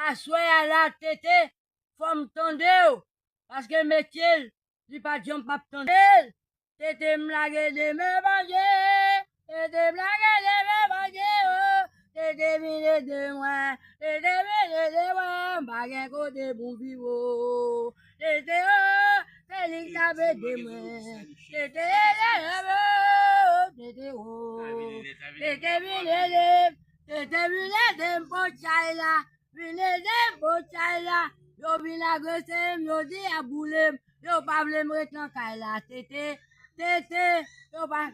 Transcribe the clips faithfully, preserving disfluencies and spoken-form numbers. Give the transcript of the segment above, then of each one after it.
Aswè a la, Tete, fò m tande w, paske metye l, li pa t janm p ap tande l. Tete m lage de men Bondye, Tete m lage de men Bondye, o, Tete vin ede mwen, Tete vin ede mwen, m pa gen kote pou m viv, o. Tete, o, se li k t ap ede mwen. Tete ede mwen, o, Tete, o. Tete vin ede m, Tete vin ede m pran chay la. Vin ede m pran chay la. Yo vin agrese m, yo di y ap boule m. Yo pa vle m ret nan kay la. Tete, Tete, yo pa,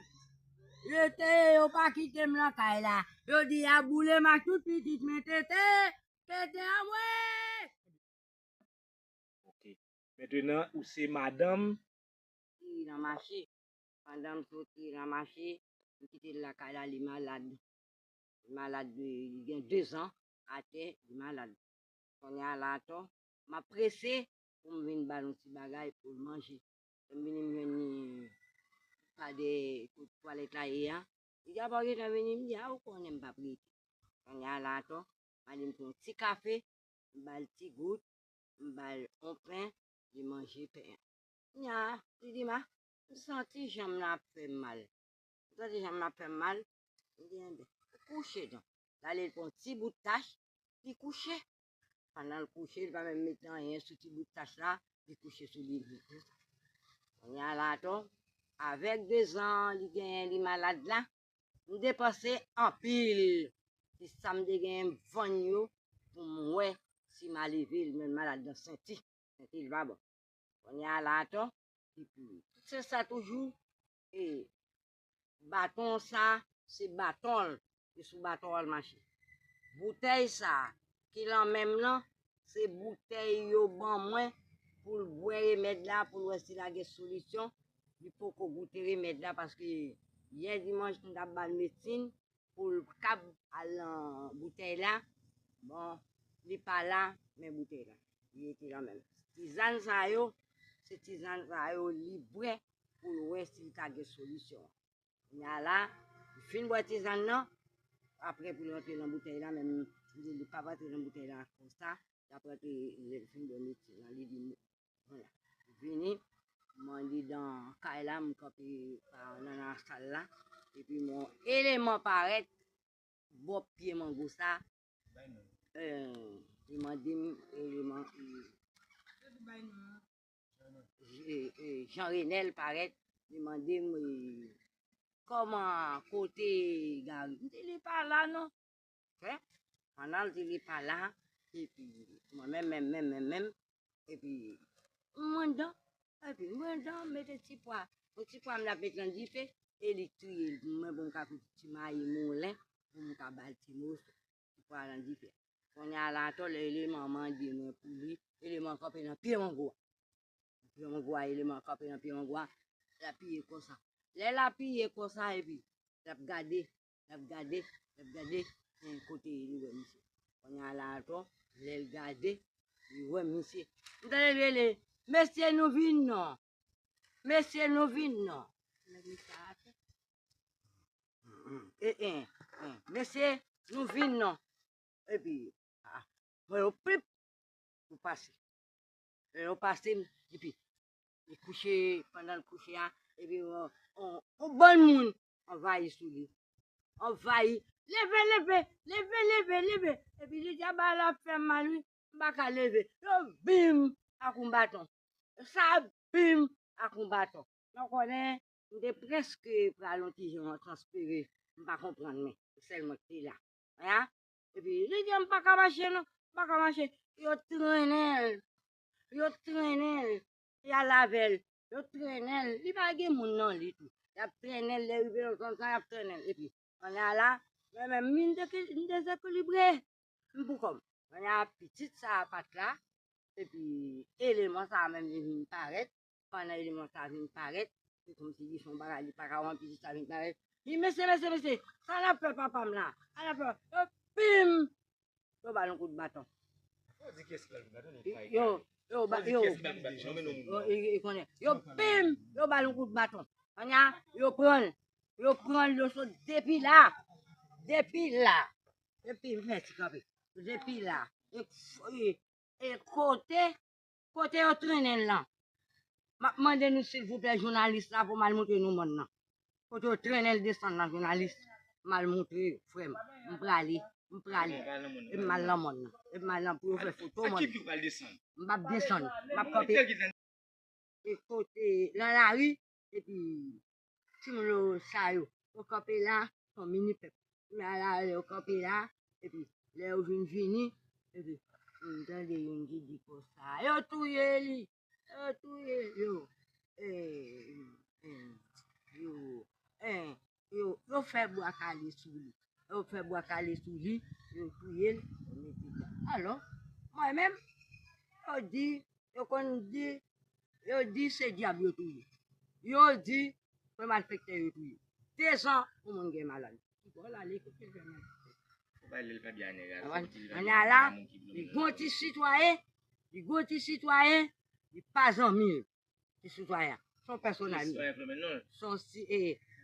yo te, yo pa kite m nan kay la. Yo di y ap boule m ak tout pitit, men Tete, Tete anmwe. Ok. Mentenan, ou se madanm. Ki nan mache. Pandan m soti nan mache, m kite l lakay la, li malad. Li malad, li gen de zan atè, li malad. Kounye a la atò, m ap prese pou m vin ba l yon ti bagay pou l manje. Lè m vini, m jwenn li pa de kote twalèt la ye a. Li di, "A, pa w gentan vini?" M di, "A, ou konnen m p ap rete." Kounye a la atò, m ale m pran yon ti kafe, m ba l ti gout, m ba l yon pen, li manje pen an. Kounye a, li di, "Ma, m santi janm nan ap fè m mal." M santi janm nan ap fè m mal. M di, "Enben, kouche non." L ale l pran yon ti bout tach, li kouche. Pandan l kouche, li pa menm met anyen sou ti bout tach la, li kouche sou li, li konsa. Kounye a la atò, avèk de zan li genyen, li malad la, m depanse anpil. Se sa m te genyen, m vann yo pou m wè si m a leve l, men l malad nan senti. Senti l pa bon. Kounye a la atò, epi se sa toujou, e baton sa, se baton l, e sou baton an l mache. Boutèy sa ki lan men m lan, se boutèy yo ban mwen pou l bwè remèd la, pou l wè si l a gen solisyon. Li poko goute remèd la, paske yè dimanch, m t ap ba l medsin, pou l kab al nan boutèy la. Bon, li pa la, men boutèy la, li rete lan men l. Tizàn sa yo, se tizàn sa yo li bwè pou l wè si l ta gen solisyon. Kounye a la, li fin bwè tizàn nan, apre pou l rantre nan boutèy la, men li, li p ap rantre nan boutèy la konsa, l ap rantre lè l fin bwè medsin nan, li di, vini, m andidan kay la, m kanpe pa nan, nan sal la, epi m wè yon eleman parèt bò pye mango sa, e, li mande m, eleman, e, e, e, Jean Renel parèt, li mande m, e, kòman, kote Gary? M di, "Li pa la non." Fè, pandan l di li pa la, epi mwen menm, menm, menm, menm, menm, epi m anndan, epi m anndan, m mete ti pwa, yon ti pwa m t ap met nan dife, e li k touye l pou mwen, pou m ka fouti ti mayi moulen, pou m ka ba l ti moso, ti pwa nan dife. Kounye a la atò, lè eleman mande mwen pou li, eleman kanpe nan pye mango a. Pye mango a, eleman kanpe nan pye mango a, l apiye konsa. Lè l apiye konsa, epi l ap gade, l ap gade, l ap gade, men kote li wè misye. Kounye a la atò, lè l gade, li wè misye. M tande l rele, "Mesye, nou vin non. Mesye, nou vin non." Nèg misye atè. E, e, e, "Mesye, nou vin non." Epi, a, mwen yo pip, yo pase. Lè yo pase m, epi, li kouche, pandan l kouche a, epi, on, on, on bann moun anvayi sou li. Anvayi, "Leve, leve, leve, leve, leve." Epi li di, "A, bagay la ap fè m mal, wi, m pa ka leve." Yo bim ak yon baton. Sa bim ak yon baton. Nan konnen, m te prèske pral yon ti jan transpire, m pa konprann, men sèlman ki te la. A? Epi li di, "M pa ka mache non, m pa ka mache." Yo trennen l, yo trennen l, y al avè l, yo trennen l. Li pa gen moun nan li tou. Y ap trennen l, lè rive nan zòn sa, y ap trennen l. Epi, kounye a la, mwen menm, m deki-, m dezekilibre, m pou kò m. Kounye a, pitit sa a pa t la, epi eleman sa a menm li vin parèt. Pandan eleman sa vin parèt, se kòmsi li fè yon bagay, li pa ka wè pitit sa vin parèt. Li, "Mesye, mesye, mesye, sa n ap fè papa m la? Sa n ap fè?" Yo, pim! Yo ba l yon kout baton. Yo, yo, ba, yo, yo, e, e konnen. Yo, pim! Yo ba l yon kout baton. Kounye a, yo pran l. Yo pran l, yo sot depi la. Depi la. Depi, mèsi kanpe. Depi la. E, e, e kote, kote yo trennen l lan? M ap mande nou silvouplè jounalis la pou m al montre nou mòn nan. Kote yo trennen l desann lan jounalis, m al montre yo, frè m. M prale, m prale. E m al nan mòn nan. E m al nan pou yo fè foto mòn nan. M p ap desann. M ap kanpe e kote nan lari, epi timoun yo sa yo, yo kanpe la, se yon mini pèp. Timoun yo la, yo kanpe la, epi lè yo vin vini, epi m tande youn ki di konsa, yo touye li, yo touye yo, eh, eh, yo, eh, yo, yo fè bwa kale sou li. Yo fè bwa kale sou li, yo touye l, yo mete l. Alò, mwen menm, yo di, yo konn di, yo di se dyab yo touye. Yo di se malfektè yo touye. Dezan, yon moun gen malad. Ki bò l ale, kote l fè malfektè? Kounye a la, li gon ti sitwayen, li gon ti sitwayen, li pa zanmi l. Ti sitwayen an. Se yon pèsonaj. Se yon si-, e,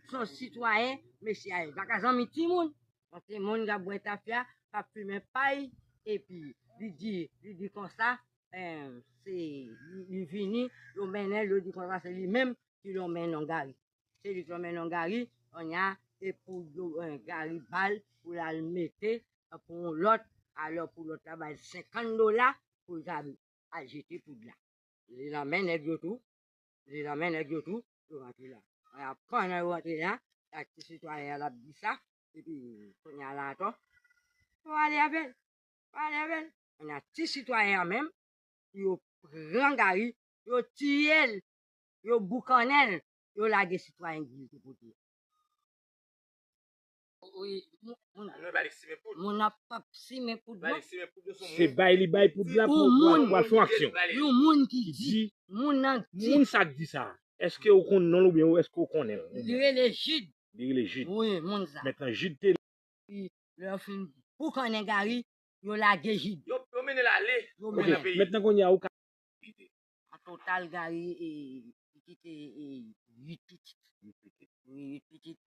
se yon sitwayen, mesye a ye. Pa ka zanmi timoun. Yon timoun k ap bwè tafya, k ap fimen pay, epi li di, li di konsa, eh, se, li, li vini, yo mennen l, yo di konsa se li menm ki lonmen non Gari. Se li ki lonmen non Gari, kounye a, e pou yo, eh, Gari ba l, pou l al mete, eh, pou yon lòt, alò pou lòt la ba l senkant dola, pou l ta al jete poud la. Li nan men nèg yo tou. Li nan men nèg yo tou. Yo rantre la. Pandan yo rantre la, ak ti sitwayen an ap di sa, epi kounye a la atò, yo ale avè l. Yo ale avè l. Kounye a ti sitwayen an menm, yo pran Gari, yo tiye l, yo boukannen l, yo lage sitwayen ki te pote. Wi, moun, moun, moun nan p ap simen poud non. Se bay li bay poud la pou, pou, pou al fè yon aksyon. Yon moun ki di, moun nan di. Moun sa k di sa, èske ou konn non l oubyen èske ou konnen l? Li rele Jid. Li rele Jid. Wi, moun sa. Mentnan Jid te. Epi lè yo fin boukannen Gari, yo lage Jid. Yo, yo mennen l ale. Yo mennen l ale. Mentnan kounye a ou ka. An total, Gari, e, li kite, e, uit pitit. Wi, uit pitit.